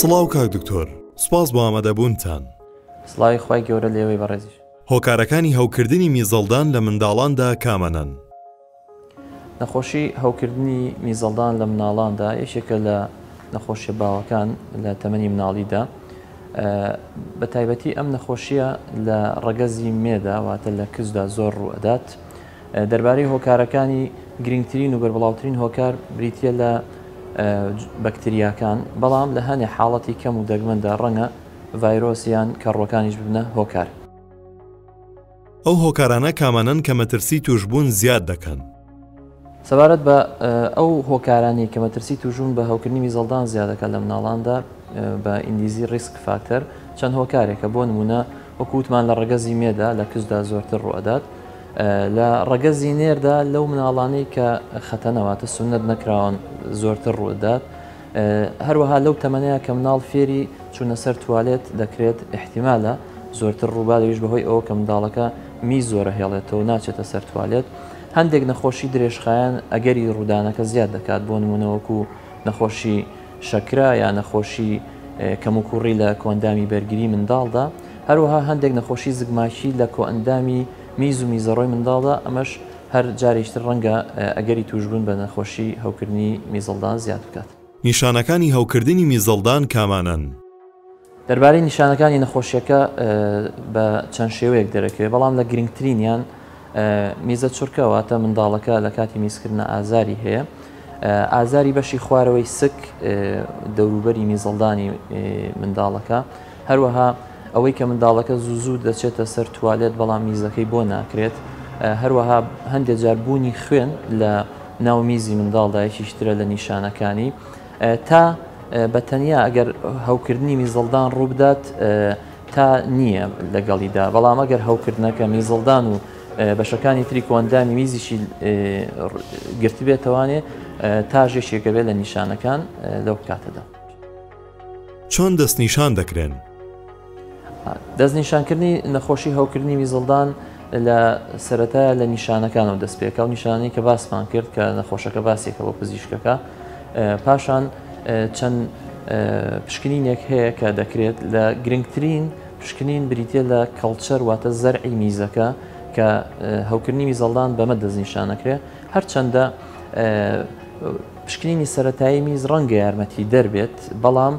سڵاو کاک دکتۆر سوپاس بۆ ئامادەبوونتان. سڵاوی خوای گەورە لێوەی بەڕێزیش. هۆکارەکانی هەوکردنی میزەڵدان لە منداڵاندا کامانەن؟ نەخۆشی هەوکردنی میزەڵدان لە مناڵاندا یەکێکە لە نەخۆشیە باوەکان لە تەمەنی مناڵیدا بە تایبەتی ئەم نەخۆشیە لە ڕەگەزی مێدا واتە لە کچدا زۆر ڕوئەدات دەربارەی هۆکارەکانی گرنگترین و بەربڵاوترین هۆکار بریتە لە بەکتریاکان بەڵام لە هەنێ حاڵەتی کەم و دەگمەندا ڕەنگە ڤایرۆس یان کەڕوەکانیش ببنە هۆکار. ئەو هۆکارانە کامانەن کە مەترسی تووشبوون زیاد دەکەن؟ سەبارەت بە ئەو هۆکارانەی کە مەترسی تووشبوون بە هەوکردنی میزەڵدان زیاد دەکات لە مناڵاندا بە ئینگلیزی risk factor چەند هۆکارێکە بۆ نمونە وەکو وتمان لە ڕەگەزی مێدا لە کچدا زۆرتر ڕوئەدات لە ڕەگەزی نێردا لەو مناڵانەی کە خەتەنە واتە سوننەت نەکراون زۆرتر ڕوئەدات هەروەها لەو تەمەنەیا کە مناڵ فێری چوونە سەر توالێت دەکرێت ئیحتیمالە زۆرتر ڕووبات ئەویش بەهۆی ئەوە کە منداڵەکە میز زۆرە هێڵێتەوە و ناچێتە سەر توالێت. هەندێک نەخۆشی درێژخایەن ئەگەری ڕوودانەکە زیاد دەکات بۆ نموونە وەکو نەخۆشی شەکرە یا نەخۆشی کەموکوڕی لە کۆئەندامی بەرگری منداڵدا، هەروەها هەندێک نەخۆشی زگماکی لە کۆئەندامی میز و میزەڕۆی منداڵدا ئەمەش هەر جارێکی تر ڕەنگە ئەگەری تووشبوون بە نەخۆشی هەوکردنی میزەڵدان زیاد بکات. نیشانەکانی هەوکردنی میزەڵدان کامانەن؟ دەربارەی نیشانەکانی نەخۆشیەکە بە چەند شێوەیەک دەرەکەوێت، بەڵام لە گرنگترینیان میزە چڕکە، واتە منداڵەکە لە کاتی میزکردنە ئازاری هەیە، ئازاری بەشی خوارەوەی سک دەوروبەری میزەڵدانی منداڵەکە، هەروەها ئەوەی کە منداڵەکە زوو زوو دەچێتە سەر توالێت بەڵام میزەکەی بۆ ناکرێت، هەروەها هەندێک جار بوونی خوێن لە ناو میزی منداڵدا یەکێکی ترە لە نیشانەکانی. تا بە تەنیا ئەگەر هەوکردنی میزەڵدان ڕووبدات تا نییە لەگەڵیدا، بەڵام ئەگەر هەوکردنەکە میزەڵدان و بەشەکانی تری کۆئەندامی میزیشی گرتبێتەوانێ تاژ یەکێکە بێت لە نیشانەکان لەو کاتەدا. چۆن دەستنیشان دەکرێن؟ دەستنیشانکردنی نەخۆشی هەوکردنی میزڵدان لە سەرەتایە لە نیشانەکانەوە دەست پێکا و نیشانەی کە باسمان کرد کە نەخۆشەکە باسێکە بۆ پزیشکەکە پاشان چەند پشکنینێک هەیە کە دەکرێت لە گرنگترین پشکنین بریتە لە culture واتە زەرعی میزەکە کە هەوکردنی میزەڵدان بەمە دەستنیشانەکرێت هەرچەندە پشکنینی سەرەتایی میز ڕەنگە یارمەتیدەر بێت، بەڵام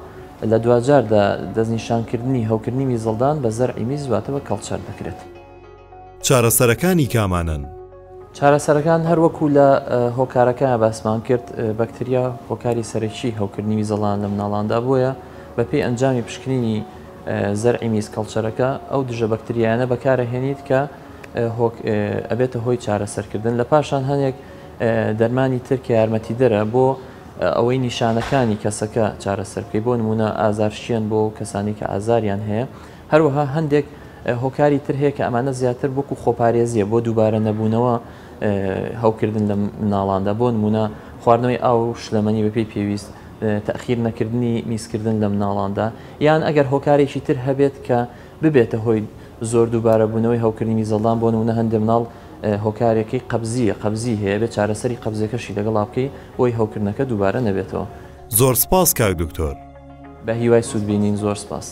لە دواجاردا دەستنیشانکردنی هەوکردنی میزەڵدان بە زەرعی میز واتە بە culture دەکرێت. چارەسەرەکانی کامانەن؟ چارەسەرەکان هەر وەکو لە هۆکارەکەیا باسمان کرد، بەکتریا هۆکاری سەرەکی هەوکردنی میزەڵان لە مناڵاندا بۆیە بەپێی ئەنجامی پشکنینی زەرعی میز culture ەکە ئەو دژە بەکتریایانە بەکارەهێنیت کە ئەبێتە هۆی چارەسەرکردن لە پاشان هەنێک دەرمانی تر کە یارمەتیدەرە بۆ ئەوەی نیشانەکانی کەسەکە چارەسەر بکەیت، بۆ نموونە ئازارشکێن بۆ کەسانی کە ئازاریان هەیە، هەروەها هەندێک هۆکاری تر هەیە کە ئەمانە زیاتر وەکو خۆپارێزیە بۆ دووبارە نەبوونەوە هەوکردن لە مناڵاندا، بۆ نموونە خواردنەوەی ئاو و شلەمەنی بەپێی پێویست، تەئخیر نەکردنی میزکردن لە مناڵاندا، یان ئەگەر هۆکارێکی تر هەبێت کە ببێتە هۆی زۆر دووبارە بوونەوەی هەوکردنی میزەڵدان، بۆ نموونە هەندێک مناڵ هۆکارێکەی قەبزییە، قەبزی هەیە، ئەبێت چارەسەری قەبزیەکەشی لەگەڵا بکەی بۆی هەوکردنەکە دووبارە نەبێتەوە. زۆر سپاس کاک دکتۆر. بە هیوای سوود بینین زۆر سپاس.